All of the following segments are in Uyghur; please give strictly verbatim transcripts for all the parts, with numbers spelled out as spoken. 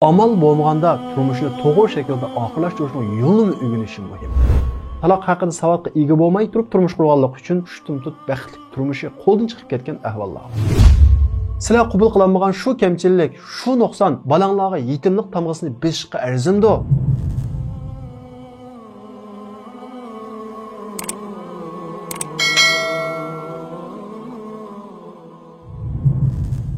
ئامال بولمىغاندا تۇرمۇشنى توغرا شەكىلدە ئاخىرلاشتۇرۇشنىڭ يولىنىمۇ ئۆگىنىشى مۇھىم. تالاق ھەققىدە ساۋاتقا ئىگە بولماي تۇرۇپ تۇرمۇش قۇرغانلىق ئۈچۈن شۇ تۇمتۇت بەختلىك تۇرمۇشى قولدىن چىقىپ كەتكەن ئەھۋاللار بار. سىلەر قوبۇل قىلالمىغان شۇ كەمچىللىك، شۇ نۇقسان بالاڭلارغا يېتىملىك تامغىسىنى بېسىشقا ئەرزىمدۇ؟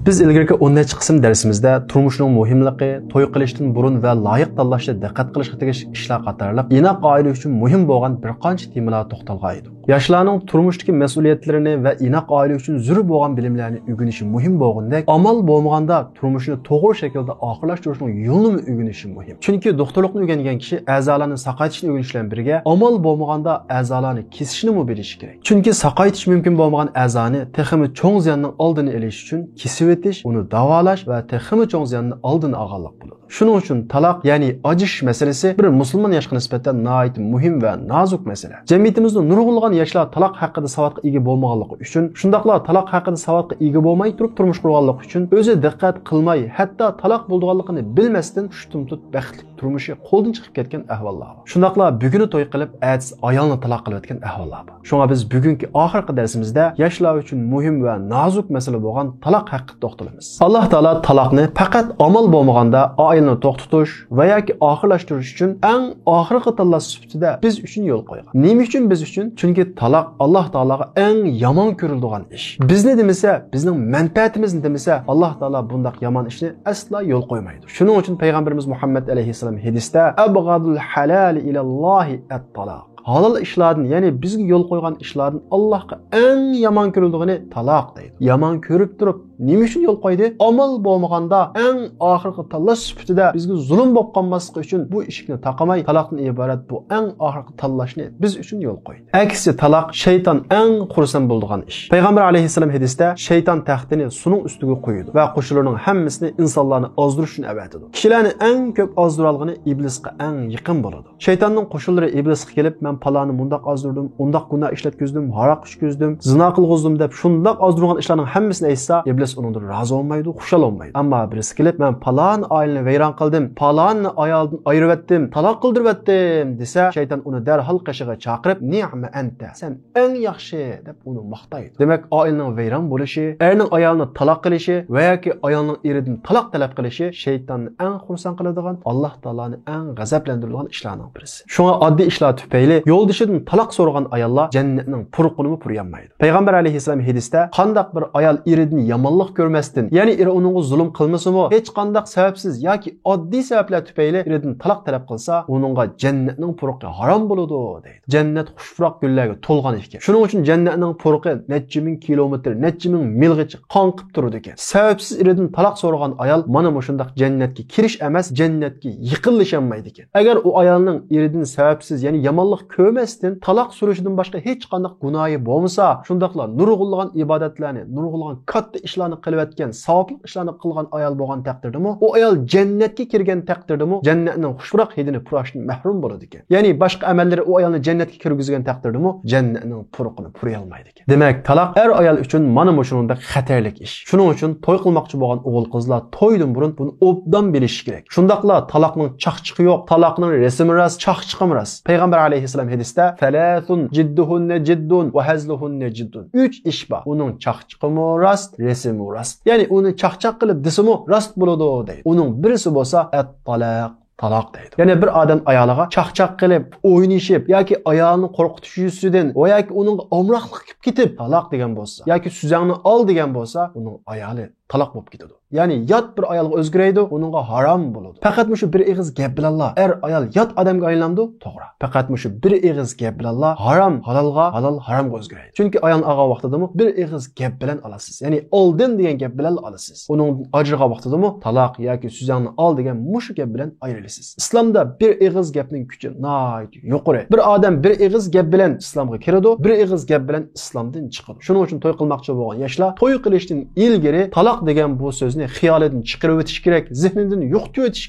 بىز ئىلگىرىكى ئون نەچچە قىسىم دەرسىمىزدە تۇرمۇشنىڭ مۇھىملىقى، توي قىلىشتىن بۇرۇن ۋە لايىق تاللاشتا دىققەت قىلىشقا تېگىشلىك ئىشلار قاتارلىق ئىناق ئائىلە ئۈچۈن مۇھىم بولغان بىر قانچە تېمىلارغا توختالغان ئىدۇق. ياشلارنىڭ تۇرمۇشتىكى مەسئۇلىيەتلىرىنى ۋە ئىناق ئائىلە ئۈچۈن زۆرۈر بولغان بىلىملەرنى ئۆگىنىشى مۇھىم بولغىنىدەك، ئامال بولمىغاندا تۇرمۇشنى توغرا شەكىلدە ئاخىرلاشتۇرۇشنىڭ يولىنىمۇ ئۆگىنىشى مۇھىم. چۈنكى دوختۇرلۇقنى ئۆگەنگەن كىشى ئەزالارنى ساقايتىشنى ئۆگىنىش بىلەن بىرگە، ئامال بولمىغاندا ئەزالارنى كېسىشنىمۇ بىلىشى كېرەك. چۈنكى ساقايتىش مۇمكىن بولمىغان ئەزانى تېخىمۇ چوڭ زىياننىڭ ئالدىنى ئېلىش ئۈچۈن كېسىۋېتىش، ئۇنى داۋالاش ۋە تېخىمۇ چوڭ زىياننى ئالدىنى ئالغانلىق بولىدۇ. شۇنىڭ ئۈچۈن تالاق، يەنى ئاجرىشىش مەسىلىسى بىر مۇسۇلمان ياشقا نىسبەتەن ناھايىتى مۇھىم ۋە نازۇك مەسىلە. جەمئىيىتىمىزدە نۇرغۇنلىغان ياشلار تالاق ھەققىدە ساۋاتقا ئىگە بولمىغانلىقى ئۈچۈن، شۇنداقلا تالاق ھەققىدە ساۋاتقا ئىگە بولماي تۇرۇپ تۇرمۇش قۇرغانلىقى ئۈچۈن، ئۆزى دىققەت قىلماي، ھەتتا تالاق بولىدىغانلىقىنى بىلمەستىن شۇ تۇمتۇت بەختلىك تۇرمۇشى قولدىن چىقىپ كەتكەن ئەھۋاللار بار. شۇنداقلا بۈگۈنى توي قىلىپ، ئەتىسى ئايالنى تالاق قىلىۋەتكەن ئەھۋاللار بار. شۇڭا بىز بۈگۈنكى ئاخىرقى دەرسىمىزدە ياشلار ئۈچۈن مۇھىم ۋە نازۇك مەسىلە بولغان تالاق ھەققىدە توختىلىمىز. ئاللاھ تائالا تالاقنى پەقەت ئامال بولمىغاندا ئائىلىنى توختىتىش ۋە ياكى ئاخىرلاشتۇرۇش ئۈچۈن ئەڭ ئاخىرقى تاللاش سۈپىتىدە بىز ئۈچۈن يول قويغان. نېمە ئۈچۈن بىز ئۈچۈن؟ چۈنكى تالاق ئاللاھ تائالاغا ئەڭ يامان كۆرۈلىدىغان ئىش. بىزنى دېمىسە، بىزنىڭ مەنپەئەتىمىزنى دېمىسە، ئاللاھ تائالا بۇنداق يامان ئىشنى ئەسلا يول قويمايدۇ. شۇنىڭ ئۈچۈن پەيغەمبىرىمىز مۇھەممەد ئەلەيھىسسالام ھەدىستە، «ئەبغەدۇل ھەلالى ئىلەللاھى ئەت-تالاق.» ھالال ئىشلاردىن، يەنى بىزگە يول قويغان ئىشلاردىن ئاللاھقا ئەڭ يامان كۆرۈلىدىغىنى تالاق دەيدۇ. يامان كۆرۈپ تۇرۇپ، نېمە ئۈچۈن يول قويدى؟ ئامال بولمىغاندا ئەڭ ئاخىرقى تاللاش سۈپىتىدە بىزگە زۇلۇم بولۇپ قالماسلىقى ئۈچۈن بۇ ئىشىكنى تاقىماي، تالاقتىن ئىبارەت بۇ ئەڭ ئاخىرقى تاللاشنى بىز ئۈچۈن يول قويدى. ئەكسىچە، تالاق شەيتان ئەڭ خۇرسەن بولىدىغان ئىش. پەيغەمبەر ئەلەيھىسسالام ھەدىستە، شەيتان تەختىنى سۇنىڭ ئۈستىگە قويىدۇ ۋە قوشۇنلىرىنىڭ ھەممىسىنى ئىنسانلارنى ئازدۇرۇش ئۈچۈن ئەۋەتىدۇ. كىشىلەرنى ئەڭ كۆپ ئازدۇرالىغىنى ئىبلىسقا ئەڭ يېقىن بولىدۇ. شەيتاننىڭ قوشۇنلىرى ئىبلىسقا كېلىپ، «مەن پالاننى مۇنداق ئازدۇردۇم، ئۇنداق گۇناھ ئىشلەتكۈزدۈم، ھاراق ئىچكۈزدۈم، زىنا قىلغۇزدۇم» دەپ شۇنداق ئازدۇرغان ئىشلارنىڭ ھەممىسىنى ئېيتسا، ئىبلىس ئۇنىڭدىن رازى بولمايدۇ، خۇشال بولمايدۇ. ئەمما بىرسى كېلىپ، «مەن پالان ئائىلىنى ۋەيران قىلدىم، پالاننى ئايالىدىن ئايرىۋەتتىم، تالاق قىلدۇرۇۋەتتىم» دېسە، شەيتان ئۇنى دەرھال قېشىغا چاقىرىپ، «نىئمە ئەنتە، سەن ئەڭ ياخشى» دەپ ئۇنى ماختايدۇ. دېمەك، ئائىلىنىڭ ۋەيران بولۇشى، ئەرنىڭ ئايالىنى تالاق قىلىشى ۋە ياكى ئايالنىڭ ئېرىدىن تالاق تەلەپ قىلىشى شەيتاننى ئەڭ خۇرسەن قىلىدىغان، ئاللاھ تائالانى ئەڭ غەزەپلەندۈرىدىغان ئىشلارنىڭ بىرسى. شۇڭا ئاددىي ئىشلار تۈپەيلى يولدىشىدىن تالاق سورىغان ئاياللار جەننەتنىڭ پۇرىقىنىمۇ پۇرىيالمايدۇ. پەيغەمبەر ئەلەيھىسسالام ھەدىستە، قانداق بىر ئايال ئېرىدىن يامانلىق كۆرمەستىن، يەنى ئېرى ئۇنىڭغا زۇلۇم قىلمىسىمۇ، ھېچقانداق سەۋەبسىز ياكى ئاددىي سەۋەبلەر تۈپەيلى ئېرىدىن تالاق تەلەپ قىلسا، ئۇنىڭغا جەننەتنىڭ پۇرىقى ھارام بولىدۇ، دەيدۇ. جەننەت خۇش پۇراق گۈللەرگە تولغان ئىكەن. شۇنىڭ ئۈچۈن جەننەتنىڭ پۇرىقى نەچچە مىڭ كىلومېتىر، نەچچە مىڭ مىلغىچە قاڭقىپ تۇرىدىكەن. سەۋەبسىز ئېرىدىن تالاق سورىغان ئايال مانا مۇشۇنداق جەننەتكە كىرىش ئەمەس، جەننەتكە يېقىنلىشالمايدىكەن. ئەگەر ئۇ ئايالنىڭ ئېرىدىن سەۋەبسىز، يەنى يامانلىق كۆرمەستىن تالاق سورىشىدىن باشقا ھېچقانداق گۇناھى بولمىسا، شۇنداقلا نۇرغۇنلىغان ئىبادەتلەرنى، نۇرغۇنلىغان كاتتا ئىشلارنى قىلىۋەتكەن، ساۋابلىق ئىشلارنى قىلغان ئايال بولغان تەقدىردىمۇ، ئۇ ئايال جەننەتكە كىرگەن تەقدىردىمۇ، جەننەتنىڭ خۇشپۇراق ھىدىنى پۇراشتىن مەھرۇم بولىدىكەن. يەنى باشقا ئەمەللىرى ئۇ ئايالنى جەننەتكە كىرگۈزگەن تەقدىردىمۇ، جەننەتنىڭ پۇرىقىنى پۇرىيالمايدىكەن. دېمەك، تالاق ئەر ئايال ئۈچۈن مانا مۇشۇنىڭدەك خەتەرلىك ئىش. شۇنىڭ ئۈچۈن توي قىلماقچى بولغان ئوغۇل-قىزلار تويدىن بۇرۇن بۇنى ئوبدان بىلىشى كېرەك. شۇنداقلا تالاقنىڭ چاقچىقى يوق، تالاقنىڭ رەسىمى راست، چاقچىقىمۇ راست. پەيغەمبەر ئەلەيھىسسالام ھەدىستە، «سەلاسۇن جىددۇھۇننە جىددۇن ۋە ھەزلۇھۇننە جىددۇن.» ئۈچ ئىش بار. ئۇنىڭ چاقچىقىمۇ راست، رەسىمىمۇ راست. يەنى ئۇنى چاقچاق قىلىپ دېسىمۇ راست بولىدۇ، دەيدۇ. ئۇنىڭ بىرسى بولسا، ئەت-تالاق، تالاق دەيدۇ. يەنى بىر ئادەم ئايالىغا چاقچاق قىلىپ، ئوينىشىپ ياكى ئايالىنى قورقۇتۇش يۈزىسىدىن ۋە ياكى ئۇنىڭغا ئامراقلىق قىلىپ كېتىپ، تالاق دېگەن بولسا ياكى سۈزەڭنى ئال دېگەن بولسا، ئۇنىڭ ئايالى تالاق بولۇپ كېتىدۇ. يەنى يات بىر ئايالغا ئۆزگىرەيدۇ، ئۇنىڭغا ھارام بولىدۇ. پەقەت مۇشۇ بىر ئېغىز گەپ بىلەنلا ئەر ئايال يات ئادەمگە ئايلىنامدۇ؟ توغرا. پەقەت مۇشۇ بىر ئېغىز گەپ بىلەنلا ھارام ھالالغا، ھالال ھارامغا ئۆزگىرەيدۇ. چۈنكى ئايالنى ئالغان ۋاقتىدىمۇ بىر ئېغىز گەپ بىلەن ئالىسىز. يەنى ئالدىن دېگەن گەپ بىلەنلا ئالىسىز. ئۇنىڭدىن ئاجرىغان ۋاقتىدىمۇ تالاق ياكى سۈزەڭنى ئال دېگەن مۇشۇ گەپ بىلەن ئايرىلىسىز. ئىسلامدا بىر ئېغىز گەپنىڭ كۈچى ناھايىتى يۇقىرى. بىر ئادەم بىر ئېغىز گەپ بىلەن ئىسلامغا كىرىدۇ، بىر ئېغىز گەپ بىلەن ئىسلامدىن چىقىدۇ. شۇنىڭ ئۈچۈن توي قىلماقچى بولغان ياشلار توي قىلىشتىن ئىلگىرى تالاق دېگەن بۇ سۆزنى خىيالىدىن چىقىرىۋېتىش كېرەك، زېھنىدىن يوقىتىۋېتىش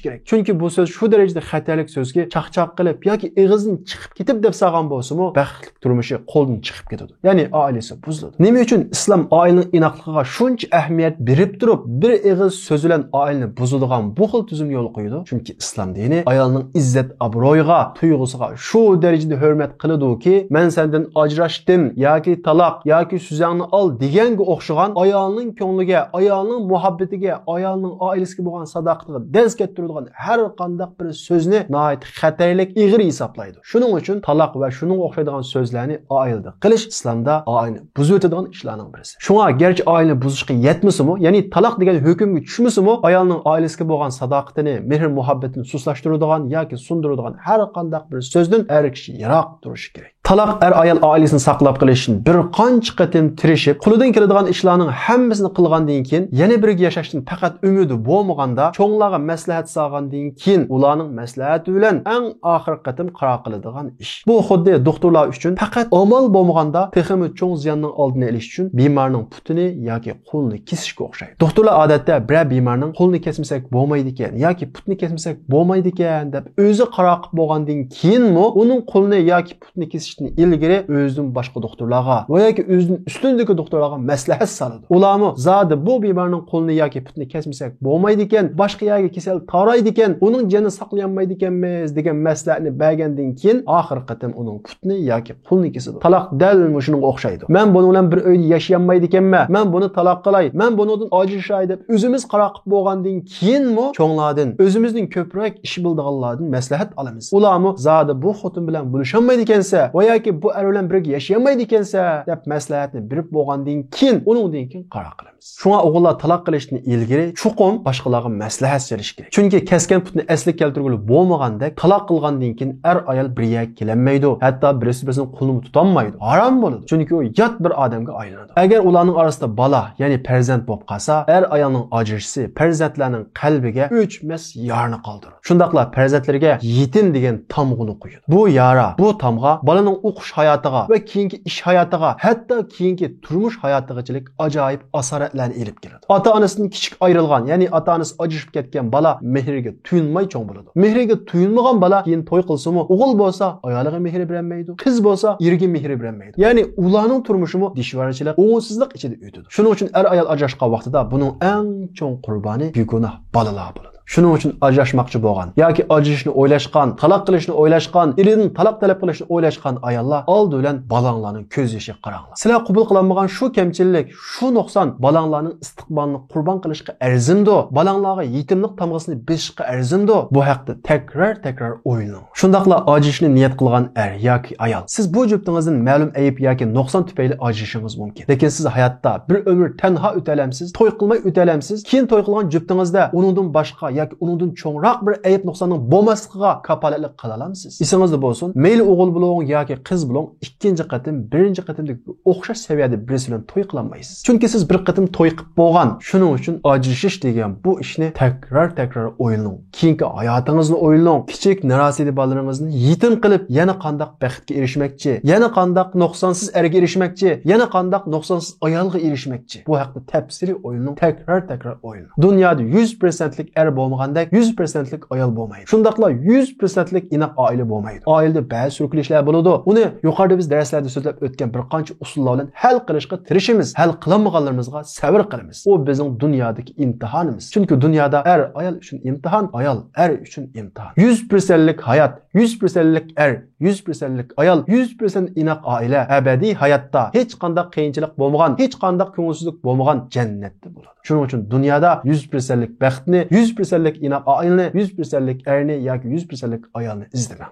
كېرەك. چۈنكى بۇ سۆز شۇ دەرىجىدە خەتەرلىك سۆزكى، چاقچاق قىلىپ ياكى ئېغىزدىن چىقىپ كېتىپ دەپ سالغان بولسىمۇ، بەختلىك تۇرمۇشى قولدىن چىقىپ كېتىدۇ. يەنى ئائىلىسى بۇزۇلىدۇ. نېمە ئۈچۈن ئىسلام ئائىلىنىڭ ئىناقلىقىغا شۇنچە ئەھمىيەت بېرىپ تۇرۇپ، بىر ئېغىز سۆز بىلەن ئائىلىنى بۇزىدىغان بۇ خىل تۈزۈمنى يولغا قويىدۇ؟ چۈنكى ئىسلام دىنى ئايالنىڭ ئىززەت-ئابرۇيىغا، تۇيغۇسىغا شۇ دەرىجىدە ھۆرمەت قىلىدۇكى، «مەن سەندىن ئاجراشتىم» ياكى «تالاق» ياكى «سۆزۈڭنى ئال» دېگەنگە ئوخشىغان ئايالنىڭ كۆڭلىگە، ئايالنىڭ مۇھەببىتىگە، ئايالنىڭ ئائىلىسىگە بولغان ساداقىتىگە دەرس كەتتۈرىدىغان ھەر قانداق بىر سۆزنى ناھايىتى خەتەرلىك، ئېغىر ھېسابلايدۇ. شۇنىڭ ئۈچۈن تالاق ۋە شۇنىڭغا ئوخشايدىغان سۆزلەرنى ئائىلىدە قىلىش ئىسلامدا ئائىلىنى بۇزۇۋېتىدىغان ئىشلارنىڭ بىرسى. شۇڭا گەرچە ئائىلىنى بۇزۇشقا يەتمىسىمۇ، يەنى تالاق دېگەن ھۆكۈمگە چۈشمىسىمۇ، ئايالنىڭ ئائىلىسىگە بولغان ساداقىتىنى، مېھىر-مۇھەببىتىنى سۇسلاشتۇرىدىغان ياكى سۇندۇرىدىغان ھەر قانداق بىر سۆزدىن ئەر كىشى يىراق تۇرۇشى كېرەك. تالاق ئەر-ئايال ئائىلىسىنى ساقلاپ قېلىش ئۈچۈن بىر قانچە قېتىم تىرىشىپ، قولىدىن كېلىدىغان ئىشلارنىڭ ھەممىسىنى قىلغاندىن كېيىن، يەنە بىرگە ياشاشتىن پەقەت ئۈمىدى بولمىغاندا، چوڭلارغا مەسلىھەت سالغاندىن كېيىن، ئۇلارنىڭ مەسلىھەتى بىلەن ئەڭ ئاخىرقى قېتىم قارار قىلىدىغان ئىش. بۇ خۇددى دوختۇرلار ئۈچۈن پەقەت ئامال بولمىغاندا، تېخىمۇ چوڭ زىياننىڭ ئالدىنى ئېلىش ئۈچۈن بىمارنىڭ پۇتىنى ياكى قولىنى كېسىشكە ئوخشايدۇ. دوختۇرلار ئادەتتە بىرەر بىمارنىڭ قولىنى كەسمىسەك بولمايدىكەن ياكى پۇتىنى كەسمىسەك بولمايدىكەن دەپ ئۆزى قارار قىلىپ بولغاندىن كېيىنمۇ ئۇنىڭ قولىنى ياكى پۇتىنى كېسىشتىن ئىلگىرى ئۆزىدىن باشقا دوختۇرلارغا ۋە ياكى ئۆزىدىن ئۈستۈندىكى دوختۇرلارغا مەسلىھەت سالىدۇ. ئۇلارمۇ زادى بۇ بىمارنىڭ قولىنى ياكى پۇتىنى كەسمىسەك بولمايدىكەن، باشقا يەرگە كېسەل تارايدىكەن، ئۇنىڭ جېنىنى ساقلىيالمايدىكەنمىز دېگەن مەسلىھەتنى بەرگەندىن كېيىن، ئاخىرقى قېتىم ئۇنىڭ پۇتىنى ياكى قولىنى كېسىدۇ. تالاق دەل مۇشۇنىڭغا ئوخشايدۇ. «مەن بۇنىڭ بىلەن بىر ئۆيدە ياشىيالمايدىكەنمەن، مەن بۇنى تالاق قىلاي، مەن بۇنىڭدىن ئاجرىشاي» دەپ ئۆزىمىز قارار قىلىپ بولغاندىن كېيىنمۇ، چوڭلاردىن، ئۆزىمىزدىن كۆپرەك ئىش بىلىدىغانلاردىن مەسلىھەت ئالىمىز. ئۇلارمۇ «زادى بۇ خوتۇن بىلەن بولۇشالمايدىكەنسە ۋە ياكى بۇ ئەر بىلەن بىرگە ياشىيالمايدىكەنسە» دەپ مەسلىھەتنى بېرىپ بولغاندىن كېيىن، ئۇنىڭدىن كېيىن قارار قىلىمىز. شۇڭا ئوغۇللار تالاق قىلىشتىن ئىلگىرى چوقۇم باشقىلارغا مەسلىھەت سېلىش كېرەك. چۈنكى كەسكەن پۇتنى ئەسلىگە كەلتۈرگىلى بولمىغاندەك، تالاق قىلغاندىن كېيىن ئەر-ئايال بىر يەرگە كېلەلمەيدۇ. ھەتتا بىرسى بىرسىنىڭ قولىنىمۇ تۇتالمايدۇ. ھارام بولىدۇ. چۈنكى ئۇ يات بىر ئادەمگە ئايلىنىدۇ. ئەگەر ئۇلارنىڭ ئارىسىدا بالا، يەنى پەرزەنت بولۇپ قالسا، ئەر-ئايالنىڭ ئاجرىشىشى پەرزەنتلەرنىڭ قەلبىگە ئۆچمەس يارىنى قالدۇرىدۇ. شۇنداقلا پەرزەنتلىرىگە يېتىم دېگەن تامغىنى قويىدۇ. بۇ يارا، بۇ تامغا بالىنىڭ ئوقۇش ھاياتىغا ۋە كېيىنكى ئىش ھاياتىغا، ھەتتا كېيىنكى تۇرمۇش ھاياتىغىچىلىك ئاجايىپ ئاسارەتلەرنى ئېلىپ كېلىدۇ. ئاتا-ئانىسىدىن كىچىك ئايرىلغان، يەنى ئاتا-ئانىسى ئاجرىشىپ كەتكەن بالا مېھرىگە تويۇنماي چوڭ بولىدۇ. مېھرىگە تويۇنمىغان بالا كېيىن توي قىلسىمۇ، ئوغۇل بولسا ئايالىغا مېھىر بېرەلمەيدۇ، قىز بولسا ئېرىگە مېھىر بېرەلمەيدۇ. يەنى ئۇلارنىڭ تۇرمۇشىمۇ دىشۋارىچىلىق، ئوڭۇشسىزلىق ئىچىدە ئۆتىدۇ. شۇنىڭ ئۈچۈن ئەر-ئايال ئاجراشقان ۋاقتىدا بۇنىڭ ئەڭ چوڭ قۇربانى بىگۇناھ بالىلار بولىدۇ. شۇنىڭ ئۈچۈن ئاجراشماقچى بولغان ياكى ئاجرىشىشنى ئويلاشقان، تالاق قىلىشنى ئويلاشقان، ئېرىدىن تالاق تەلەپ قىلىشنى ئويلاشقان ئاياللار، ئالدى بىلەن بالاڭلارنىڭ كۆز يېشىغا قاراڭلار. سىلەر قوبۇل قىلالمىغان شۇ كەمچىللىك، شۇ نۇقسان بالاڭلارنىڭ ئىستىقبالىنى قۇربان قىلىشقا ئەرزىمدۇ؟ بالاڭلارغا يېتىملىق تامغىسىنى بېسىشقا ئەرزىمدۇ؟ بۇ ھەقتە تەكرار-تەكرار ئويلىنىڭ. شۇنداقلا ئاجرىشىشنى نىيەت قىلغان ئەر ياكى ئايال، سىز بۇ جۈپتىڭىزدىن مەلۇم ئەيىب ياكى نۇقسان تۈپەيلى ئاجرىشىشىڭىز مۇمكىن. لېكىن سىز ھاياتتا بىر ئۆمۈر تەنھا ئۆتەلەمسىز، توي قىلماي ئۆتەلەمسىز. كېيىن توي قىلغان جۈپتىڭىزدە ئۇنىڭدىن باشقا ياكى ئۇنىڭدىن چوڭراق بىر ئەيىب نۇقساننىڭ بولماسلىقىغا كاپالەتلىك قىلالامسىز؟ ئېسىڭىزدە بولسۇن، مەيلى ئوغۇل بولۇڭ ياكى قىز بولۇڭ، ئىككىنچى قېتىم بىرىنچى قېتىمدىكى ئوخشاش سەۋىيەدە بىرسى بىلەن توي قىلالمايسىز. چۈنكى سىز بىر قېتىم توي قىلىپ بولغان. شۇنىڭ ئۈچۈن ئاجرىشىش دېگەن بۇ ئىشنى تەكرار-تەكرار ئويلىنىڭ. كېيىنكى ھاياتىڭىزنى ئويلىنىڭ. كىچىك ناراسىدە بالىلىرىڭىزنى يېتىم قىلىپ، يەنە قانداق بەختكە ئېرىشمەكچى؟ يەنە قانداق نۇقسانسىز ئەرگە ئېرىشمەكچى؟ يەنە قانداق نۇقسانسىز ئايالغا ئېرىشمەكچى؟ بۇ ھەقتە تەپسىلىي ئويلىنىڭ، تەكرار-تەكرار ئويلىنىڭ. دۇنيادا يۈز پىرسەنتلىك ئەر بولمىغاندەك، يۈز پىرسەنتلىك ئايال بولمايدۇ. شۇنداقلا يۈز پىرسەنتلىك ئىناق ئائىلە بولمايدۇ. ئائىلىدە بەزى سۈركىلىشلەر بولىدۇ. ئۇنى يۇقىرىدا بىز دەرسلەردە سۆزلەپ ئۆتكەن بىر قانچە ئۇسۇللار بىلەن ھەل قىلىشقا تىرىشىمىز. ھەل قىلالمىغانلىرىمىزغا سەۋر قىلىمىز. ئۇ بىزنىڭ دۇنيادىكى ئىمتىھانىمىز. چۈنكى دۇنيادا ئەر ئايال ئۈچۈن ئىمتىھان، ئايال ئەر ئۈچۈن ئىمتىھان. يۈز پىرسەنتلىك ھايات، يۈز پىرسەنتلىك ئەر، يۈز پىرسەنتلىك ئايال، يۈز پىرسەنت ئىناق ئائىلە، ئەبەدىي ھاياتتا ھېچقانداق قىيىنچىلىق بولمىغان، ھېچقانداق كۆڭۈلسىزلىك بولمىغان جەننەتتە بولىدۇ. شۇنىڭ ئۈچۈن دۇنيادا يۈز پىرسەنتلىك بەختنى، يۈز پىرسەنتلىك ئىناق ئائىلىنى، يۈز پىرسەنتلىك ئەرنى ياكى يۈز پىرسەنتلىك ئايالنى ئىزدىمەڭ.